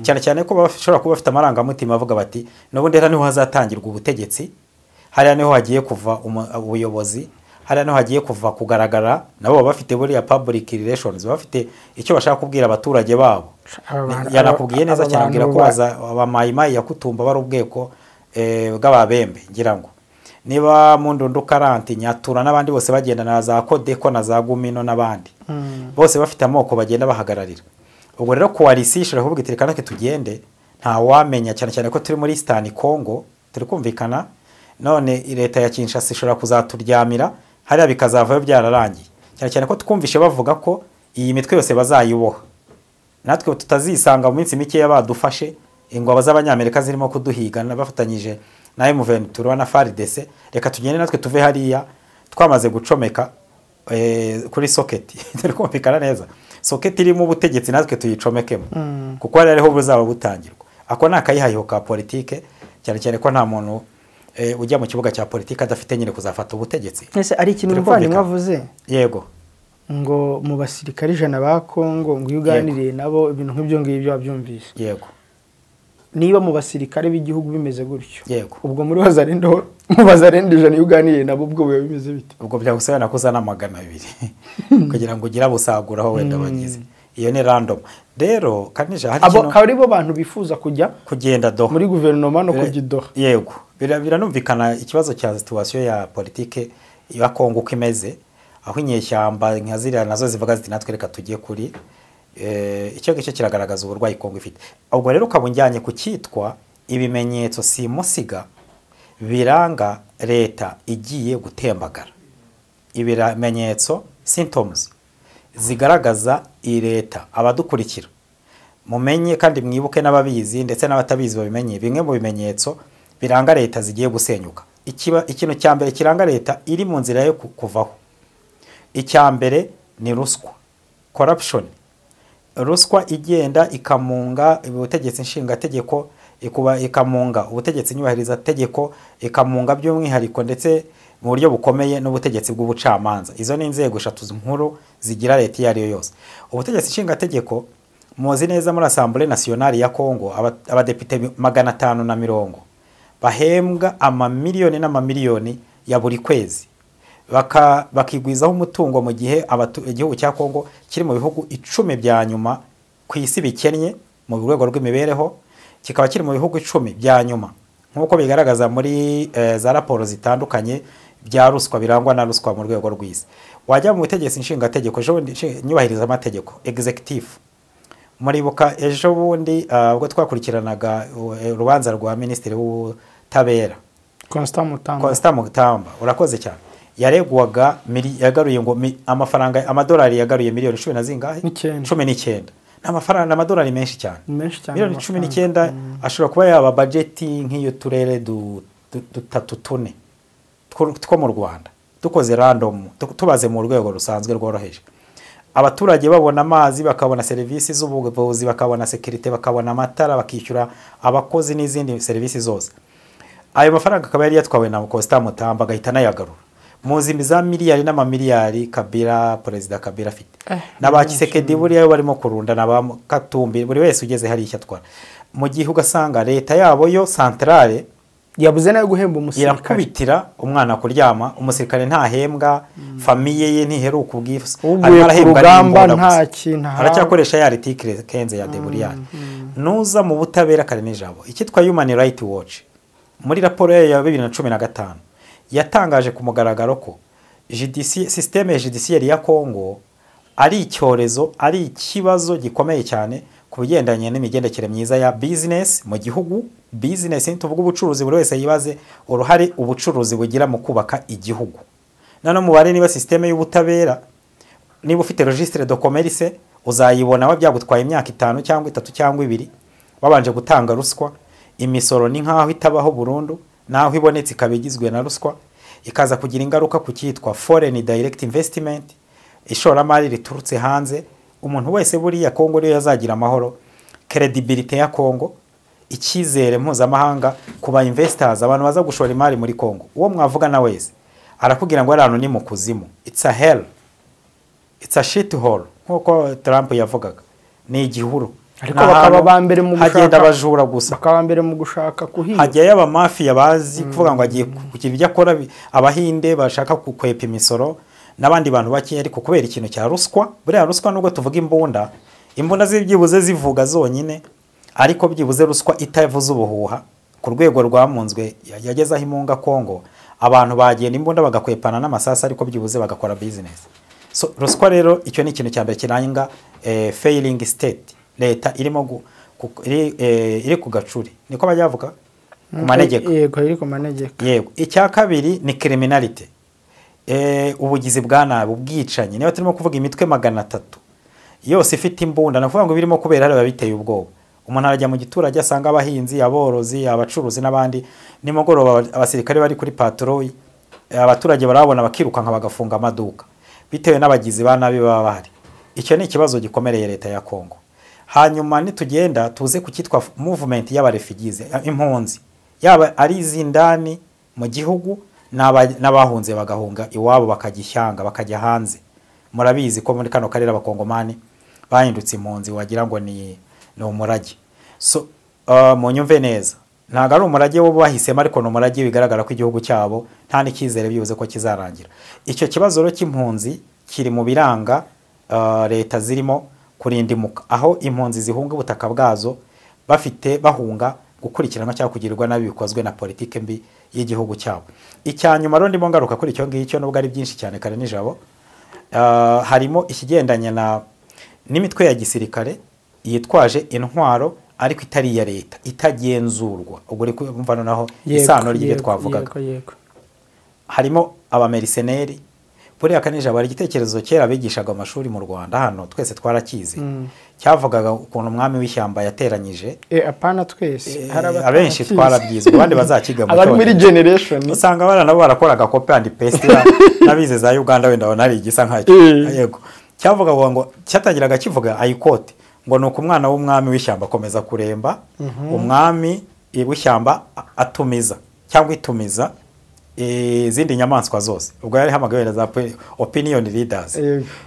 Cyane cyane ko bashobora kuba bafite amarangamutima bavuga bati n'ubundi hariya niho hazatangirwa ubutegetsi, hariya niho hagiye kuva ubuyobozi, hariya niho hagiye kuva kugaragara. Nabo baba bafite buriya public relations, baba bafite icyo bashaka kubwira abaturage babo. Yanakubwiye neza cyane, abwira ko abamayimayi ya Kutumba bari ubweko bw'ababembe, ngira ngo niba mu Ndundu Karanti Nyatura n'abandi bose bagenda na za Kodeko na za Gumino n'abandi bose bafite amoko bagenda bahagararira. Ubwo rero coalition ishobora kuvuga iti reka natwe tugende, nta wamenya, cyane cyane ko turi muri Eastern Congo, turi kumvikana. None leta ya Kinshasa ishobora kuzaturyamira hariya bikazavayo byararangiye, cyane cyane ko twumvishe bavuga ko iyi mitwe yose bazayiboha, natwe tutazisanga mu minsi mike badufashe ingabo z'Abanyamerika zirimo kuduhiga bafatanyije na M23 na FARDC. Reka tugende natwe tuve hariya twamaze gucomeka kuri socket. Turi kumvikana neza, socket irimo ubutegetsi natwe tuyicomekemo, kuko hariya ariho buzaba butangirwa. Ako ni akayihayiho ka politike, cyane cyane ko nta muntu ujya mu kibuga cya politike adafite nyine kuzafata ubutegetsi. Ese ari ikintu umuvandimwe avuze? Yego, ngo mu basirikare 100 ba Kongo ngo uganiriye nabo ibintu nk'ibyo ngibyo wabyumvise. Yego, niba mu basirikare b'igihugu bimeze gutyo, yego, ubwo muri Wazalendo mu Bazalendo 100 iyo uganiriye nabo ubwo biba bimeze bite? Ubwo byagusaba nakuzana 200 kugira ngo ugira busaguraho wenda bagize. Iyo ni random. Rero Kanija hari abo akaba aribo bantu bifuza kujya kugenda Doha muri guverinoma no kujya Doha. Yego, biranumvikana ikibazo cya situation ya politike ya Kongo uko imeze, aho inyeshyamba nka ziriya nazo zivuga ziti natwe reka tugiye kuri icyo gice, kiragaragaza uburwayi Kongo ifite. Ubwo rero ukabunjyanye ku cyitwa ibimenyetso simusiga biranga leta igiye gutembagara. Ibimenyetso symptoms zigaragaza iyi leta, abadukurikira mumenye kandi mwibuke n'ababizi ndetse n'abatabizi babimenye, bimwe mu bimenyetso biranga leta zigiye gusenyuka. Ikintu cya mbere kiranga leta iri mu nzira yo kuvaho, icya mbere ni ruswa, corruption. Ruswa igenda ikamunga ubutegetsi nshingategeko, ikamunga ubutegetsi nyubahiriza tegeko, ikamunga by'umwihariko ndetse mu buryo bukomeye n'ubutegetsi bw'ubucamanza. Izo ni inzego eshatu nkuru zigira leta iyo ari yo yose. Ubutegetsi nshingategeko muzi neza muri Assemblée Nationale ya Congo abadepite 550 bahembwa amamiliyoni n'amamiliyoni ya buri kwezi, bakigwizaho umutungo, mu gihe igihugu cya Kongo kiri mu bihugu 10 bya nyuma ku isi bikennye mu rwego rw'imibereho, kikaba kiri mu bihugu 10 bya nyuma nk'uko bigaragaza muri za raporo zitandukanye bya ruswa, birangwa na ruswa mu rwego rw'isi. Wajya mu butegetsi nshingategeko ejo bundi nyubahiriza amategeko executive, muribuka ejo bundi ubwo twakurikiranaga urubanza rwa minisitiri w'ubutabera Constant Mutamba, urakoze cyane, yaregwaga yagaruye ngo amafaranga amadolari yagaruye miliyoni 10 na zingahe? 19. N'amafaranga amadolari menshi cyane. Miliyoni 19 ashobora kuba yaba budget nk'iyo turere dutatu tune two mu Rwanda, dukoze random, tubaze mu rwego rusanzwe rworoheje. Abaturage babona amazi, bakabona serivisi z'ubuvuzi, bakabona security, bakabona amatara, bakishyura abakozi n'izindi serivisi zose. Ayo mafaranga akaba yari yatwawe na Constant Mutamba, agahita anayagarura. Muzi za miliyari n'amamiliyari Kabila, Perezida Kabila afite, n'aba Tshisekedi buriya barimo kurunda, n'aba Katumbi, buri wese ugeze hari icyo atwara mu gihe ugasanga leta yabo yo centrale yabuze nayo guhemba umusirikare. Irakubitira umwana kuryama, umusirikare ntahembwa, famille ye ntiheruka ubwifuse, uguye ku rugamba nta kintu ahawe. Aracyakoresha ya article 15 ya Deburiyani. Nuza mu butabera kare n'ijambo, icyitwa Human Rights Watch muri raporo yayo ya 2015 yatangaje ku mugaragaro ko système judiciaire ya Congo ari icyorezo, ari ikibazo gikomeye cyane ku bigendanye n'imigendekere myiza ya business mu gihugu. Business, tuvuga ubucuruzi, buri wese yibaze uruhare ubucuruzi bugira mu kubaka igihugu. None mubare niba système y'ubutabera, niba ufite registre de commerce uzayibona wa byagutwaye imyaka 5 cyangwa 3 cyangwa 2 wabanje gutanga ruswa. Imisoro ni nkaho itabaho burundu, naho ibonetse ikaba igizwe na ruswa, ikaza kugira ingaruka ku cyitwa foreign direct investment, ishoramari riturutse hanze. Umuntu wese buriya Kongo niyo yazagira amahoro, credibility ya Kongo, icyizere mpuzamahanga ku ba investors, abantu baza gushora imari muri Kongo, uwo mwavuga na wese arakubwira ngo ari ni mu kuzimu, it's a hell, it's a shit hole, nkuko Trump yavugaga, ni igihuru. Ariko bakaba ba mbere mu gushaka, hagenda abajura gusa, bakaba mbere mu gushaka kuhiba. Hajyayo abamafiya bazi kuvuga ngo agiye kugira ibyo akora, abahinde bashaka kukwepa imisoro n'abandi bantu bake, ariko kubera ikintu cya ruswa. Buriya ruswa, nubwo tuvuga imbunda, imbunda zibyibuze zivuga zonyine, ariko byibuze ruswa itavuze ubuhuha ku rwego rwamunzwe yagezeho imunga Kongo, abantu bagenda imbunda bagakwepana n'amasasa, ariko byibuze bagakora business. So ruswa rero icyo ni ikintu cya mbere kiranga failing state, leta irimo iri ku gacuri, niko bajya bavuga, ku manegeka. Yego, iri ku manegeka. Yego. Icya kabiri ni criminality, ubugizi bwa nabi, ubwicanyi. Niba turimo kuvuga imitwe 300 yose ifite imbunda, nakuvuga ngo birimo kubera hariya biteye ubwoba. Umuntu arajya mu giturage asanga abahinzi, aborozi, abacuruzi n'abandi, nimugoroba abasirikare bari kuri patrouille, abaturage barabona bakirukanka bagafunga amaduka bitewe n'abagizi ba nabi baba bahari. Icyo ni ikibazo gikomereye leta ya Kongo. Hanyuma nitugenda tuze ku cyitwa movement y'abarefugees, impunzi, yaba ari izindani mu gihugu n'abahunze bagahunga iwabo bakajya ishyanga, bakajya hanze. Murabizi ko muri kano karere abakongomani bahindutse impunzi, wagira ngo ni umurage. So munyumve neza, ntabwo ari umurage wo bahisemo, ariko ni umurage bigaragara ko igihugu cyabo nta n'icyizere byibuze ko kizarangira. Icyo kibazo rero cy'impunzi kiri mu biranga leta zirimo kurindimuka, aho impunzi zihunga ubutaka bwazo bafite bahunga gukurikiranwa cyangwa kugirirwa nabi bikozwe na politike mbi y'igihugu cyabo. Icya nyuma rero ndimo ngaruka kuri icyo ngicyo, nubwo ari byinshi cyane kare nijabo, harimo ikigendanye na n'imitwe ya gisirikare yitwaje intwaro ariko itari iya leta, itagenzurwa. Ubwo uri kumva noneho isano ry'ibyo twavugaga. Harimo abamerceneri. Buriya kanijabo hari igitekerezo kera bigishaga amashuri mu Rwanda hano, twese twarakizi, cyavugaga ukuntu umwami w'ishyamba yateranyije apana twese, abenshi twarabyizwe, abandi bazakiga mu abari muri generation usanga abana nabo barakoraga copy and paste n'abize za Uganda wenda babona ari igisa nkacyo. Yego, cyavugaga ngo cyatangiraga kivuga ayikote ngo nuko umwana w'umwami w'ishyamba akomeza kuremba, umwami w'ishyamba atumiza cyangwa itumiza izindi nyamaswa zose. Ubwo yari hamagaye za opinion leaders,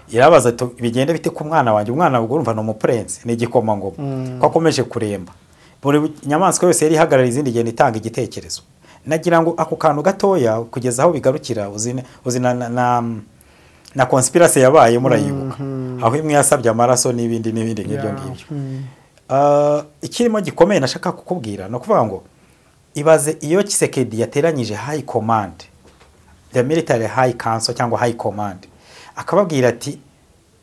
irabaza bigende bite ku mwana wanjye, umwana ubwo urumva ni umuprince, ni igikomangoma, ko akomeje kuremba. Buri nyamaswa yose yari ihagarara izindi igenda itanga igitekerezo. Nagira ngo ako kantu gatoya kugeza aho bigarukira, uzi na conspiracy yabaye murayibuka, aho imwe yasabye amaraso n'ibindi n'ibindi nk'ibyo ngibyo. Ikirimo gikomeye nashaka kukubwira no kuvuga ngo ibaze iyo Tshisekedi yateranyije high command, the military high council cyangwa high command, akababwira ati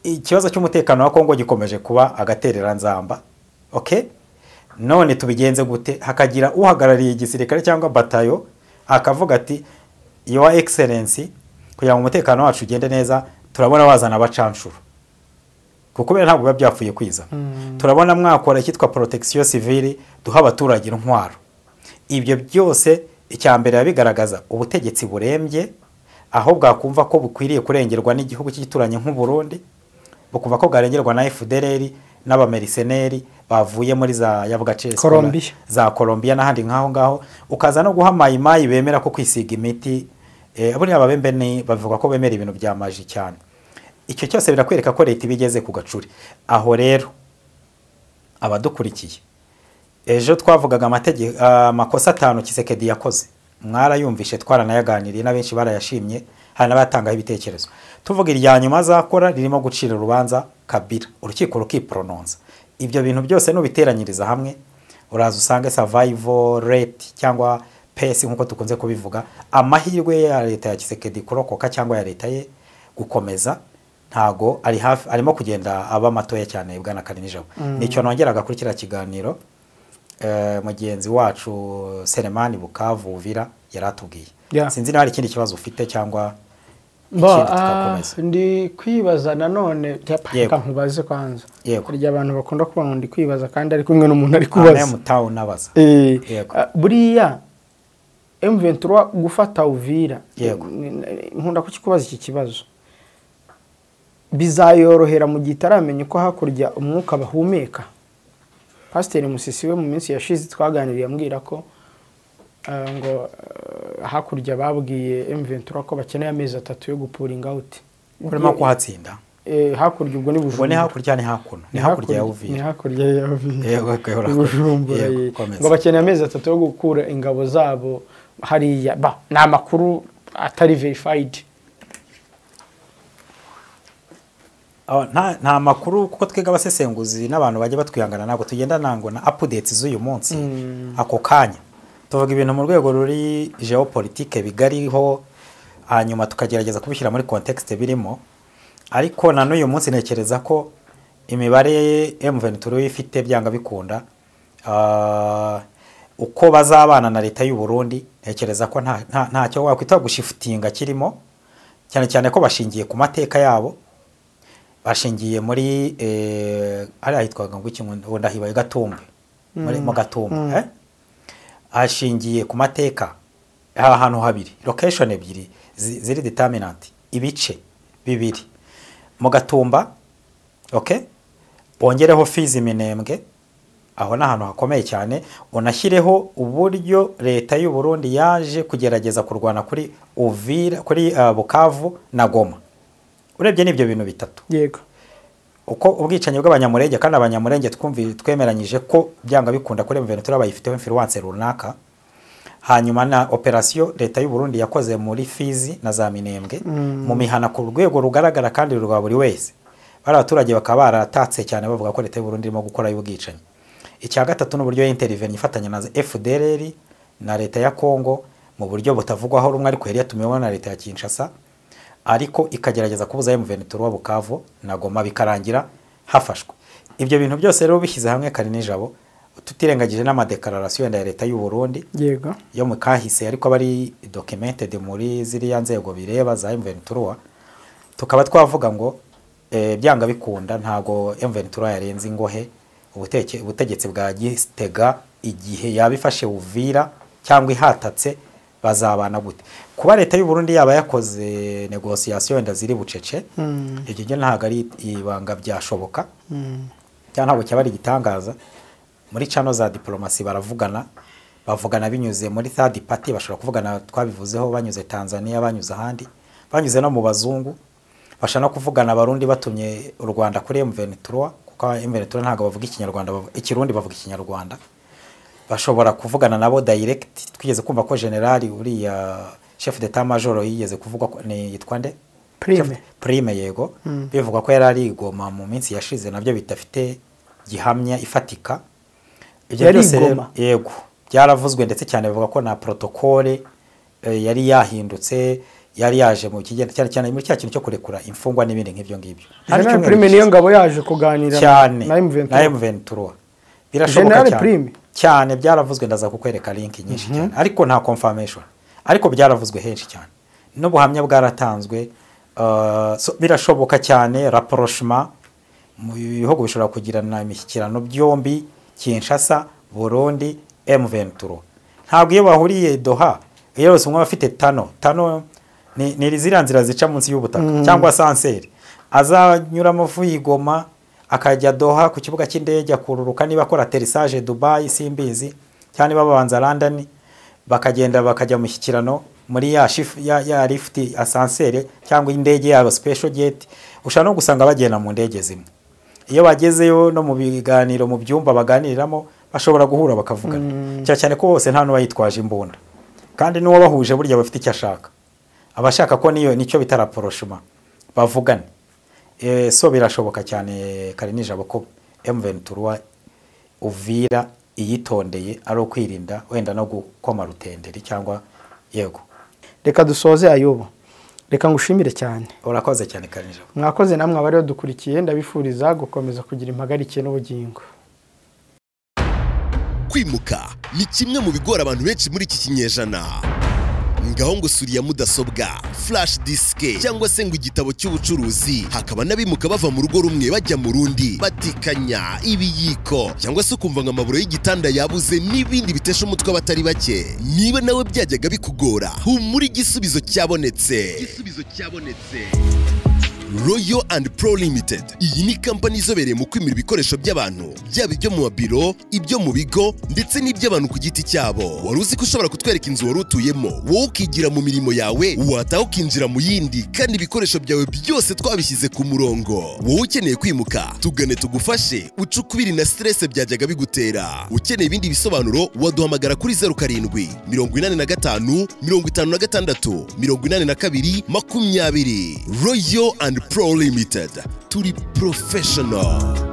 ikibazo cy'umutekano wa Kongo gikomeje kuba agatereranzamba, okay, none tubigenze gute? Hakagira uhagarariye igisirikare cyangwa batayo akavuga ati your excellency, kugira ngo umutekano wacu ugende neza turabona wazana abacanshuro, kuko bene ntabwo biba byapfuye kwiza. Turabona mwakora icyitwa protection civile, duha abaturage intwaro. Ibyo byose icya mbere yabigaragaza ubutegetsi burembye, aho bwakumva ko bukwiriye kurengerwa n'igihugu cy'igituranye nk'u Burundi, bukumva ko bwarengerwa na FDLR n'abamerceneri bavuye muri za yavuga Colombia. Za Colombia n'ahandi nk'aho ngaho, ukaza no guha mayimayi bemera ko kwisiga imiti, buriya ababembe ni bavuga ko bemera ibintu bya maji cyane. Icyo cyose birakwereka ko leta ibigeze ku gacuri. Aho rero abadukurikiye, ejo twavugaga amategeko, amakosa 5 Tshisekedi yakoze, mwarayumvishe, twaranayaganiriye na benshi barayashimye, hari n'abatangaho ibitekerezo. Tuvuga irya nyuma azakora ririmo gucira urubanza Kabila, urukiko rukiprononsa. Ibyo bintu byose nubiteranyiriza hamwe uraza usange survival rate cyangwa pace nkuko tukunze kubivuga, amahirwe ya leta ya Tshisekedi kurokoka cyangwa ya leta ye gukomeza ntago ari hafi, arimo kugenda aba matoya cyane. Bwana Karinijabo, nicyo nongeraga kuri kiriya kiganiro mugenzi wacu Selemani Bukavu Uvira yaratubwiye. Sinzi niba hari ikindi kibazo ufite cyangwa ikindi tukakomeza. Ndi kwibaza nanone, reka nkubaze kwanza. Kurya abantu bakunda kuba ngo ndi kwibaza kandi ari kumwe n'umuntu ari kubaza. Mutawu nabaza. Buriya M23 gufata Uvira, nkunda kukikubaza iki kibazo, bizayorohera mu gihe itaramenya ko hakurya umwuka bahumeka? Pasiteri Musisi we mu minsi yashize twaganiriye ambwira ko ngo hakurya babwiye M23 ko bakeneye amezi 3 yo gupuringa out. Urimo kuhatsinda? Hakurya ubwo ni Bujumbura. Ubwo ni hakurya, ni hakuno, ni hakurya ya Uvira. Ni hakurya ya Uvira. Bujumbura. Ngo bakeneye amezi 3 yo gukura ingabo zabo hariya. Ba, ni amakuru atari verified. Nta makuru kuko twega abasesenguzi n'abantu bajya batwihangana, ntabwo tugenda nango na updates z'uyu munsi ako kanya. Tuvuga ibintu mu rwego ruri geopolitique bigariho, hanyuma tukagerageza kubishyira muri context birimo. Ariko na n'uyu munsi ntekereza ko imibare M23 ifite byanga bikunda, uko bazabana na leta y'u Burundi, ntekereza ko ntacyo wakwita gushifutinga kirimo, cyane cyane ko bashingiye ku mateka yabo, bashingiye muri ari ahitwaga ngo iki ngo ndahibaye Gatumba, muri mu Gatumba, ashingiye ku mateka ahantu habiri, location ebyiri ziri determinant, ibice bibiri mu Gatumba, okay, bongereho Fizi Minembwe, aho ni ahantu hakomeye cyane, unashyireho uburyo leta y'u Burundi yaje kugerageza kurwana kuri Uvira, kuri Bukavu na Goma. Urebye n'ibyo bintu bitatu. Yego. Uko ubwicanyi bw'abanyamurenge, kandi abanyamurenge twemeranyije ko byanga bikunda kuri M23 bayifiteho influence runaka. Hanyuma na operation leta y'u Burundi yakoze muri Fizi na za Minembwe, mu mihana ku rwego rugaragara kandi rwa buri wese. Bari abaturage bakaba baratatse cyane bavuga ko leta y'u Burundi irimo gukora y'ubwicanyi. Icya gatatu n'uburyo intervention ifatanya na FDLR na leta ya Kongo mu buryo butavugwaho rumwe, ariko yari yatumiwe na leta ya Kinshasa, ariko ikagerageza kubuza M23 Bukavu na Goma, bikarangira hafashwe. Ibyo bintu byose rero bishyize hamwe Karinijabo, tutirengagije n'amadeclaration ya leta y'u Burundi, yego, yo mu kahise, ariko bari documented muri ziriya nzego bireba za M23, tukaba twavuga ngo byanga bikunda ntago M23 yarenze ingohe ubutegetsi bwa Gitega igihe yabifashe Uvira cyangwa ihatatse bazabana gute. Kuba leta y'u Burundi yaba yakoze negotiation wenda ziri bucece, ibyo byo ntago ari ibanga byashoboka, cyangwa ntabwo cyaba ari igitangaza. Muri channel za diplomasi baravugana, bavugana binyuze muri third party, bashobora kuvugana, twabivuzeho, banyuze Tanzania, banyuze ahandi, banyuze no mu bazungu, bashobora no kuvugana abarundi batumye u Rwanda kuri M23, kuko M23 ntago bavuga ikinyarwanda, ikirundi bavuga ikinyarwanda. Bashobora kuvugana nabo direct. Twigeze kumva ko general uriya chef d'état major yigeze kuvuga ko ni yitwa nde, Prime, yego, bivuga ko yari ari Goma mu minsi yashize, nabyo bitafite gihamya ifatika. Ibyo byose yego byaravuzwe, ndetse cyane bivuga ko na protocole yari yahindutse, yari yaje mu kigenda cyane cyane muri cya kintu cyo kurekura imfungwa n'ibindi nk'ibyo ngibyo. General Prime niyo ngabo yaje kuganira na M23. Birashoboka cyane cyane, byaravuzwe, ndaza kukwereka link nyinshi cyane, ariko nta confirmation, ariko byaravuzwe henshi cyane n'ubuhamya bwaratanzwe. Birashoboka cyane rapprochement mu bihugu bishobora kugirana imishyikirano byombi, Kinshasa, Burundi, M23. Ntabwo iyo bahuriye Doha, iyo bose umwe afite tano ni ziriya nzira zica munsi y'ubutaka cyangwa sanseri, azanyuramo avuye Goma, Akajya Doha ku kibuga cy'indege, akururuka niba akora atterrissage Dubai simbizi, cyangwa niba babanza London, bakagenda bakajya mu mushyikirano muri ya shift ya lift ascenseur cyangwa indege yabo special jet. Ushobora no gusanga bagenda mu ndege zimwe. Iyo bagezeyo no mu biganiro, mu byumba baganiriramo, bashobora guhura bakavugana, cyane cyane ko bose nta n'uwayitwaje imbunda, kandi n'uwo bahuje burya bafite icyo ashaka, abashaka ko niyo nicyo bita rapprochement, bavugane. So birashoboka cyane, kare nijabo, ko M23 Uvira iyitondeye ari ukwirinda wenda no gukoma rutenderi cyangwa yego. Reka dusoze. Ayubu, reka ngushimire cyane. Urakoze cyane, kare nijabo. Mwakoze namwe abariho dukurikiye. Ndabifuriza gukomeza kugira impagarike n'ubugingo. Kwimuka ni kimwe mu bigora abantu benshi muri iki kinyejana. Ngaho ngo suriya mudasobwa, flash disk cyangwa se ngo igitabo cy'ubucuruzi. Hakaba n'abimuka bava mu rugo rumwe bajya mu rundi batikanya ibiyiko, cyangwa se ukumva ngo amaburo y'igitanda yabuze, n'ibindi bitesha umutwe abatari bake. Niba nawe byajyaga bikugora, humura, igisubizo cyabonetse, igisubizo cyabonetse. Royal and Pro Limited, iyi ni kampani izobereye mu kwimura ibikoresho by'abantu, byaba ibyo mu mabiro, ibyo mu bigo ndetse n'iby'abantu ku giti cyabo. Wari uzi ko ushobora kutwereka inzu wari utuyemo, wowe ukigira mu mirimo yawe, wataha ukinjira mu yindi, kandi ibikoresho byawe byose twabishyize ku murongo? Wowe ukeneye kwimuka, tugane tugufashe uce ukubiri na stress byajyaga bigutera. Ukeneye ibindi bisobanuro, waduhamagara kuri 0785568220. Royal and Pro Limited, turi professional.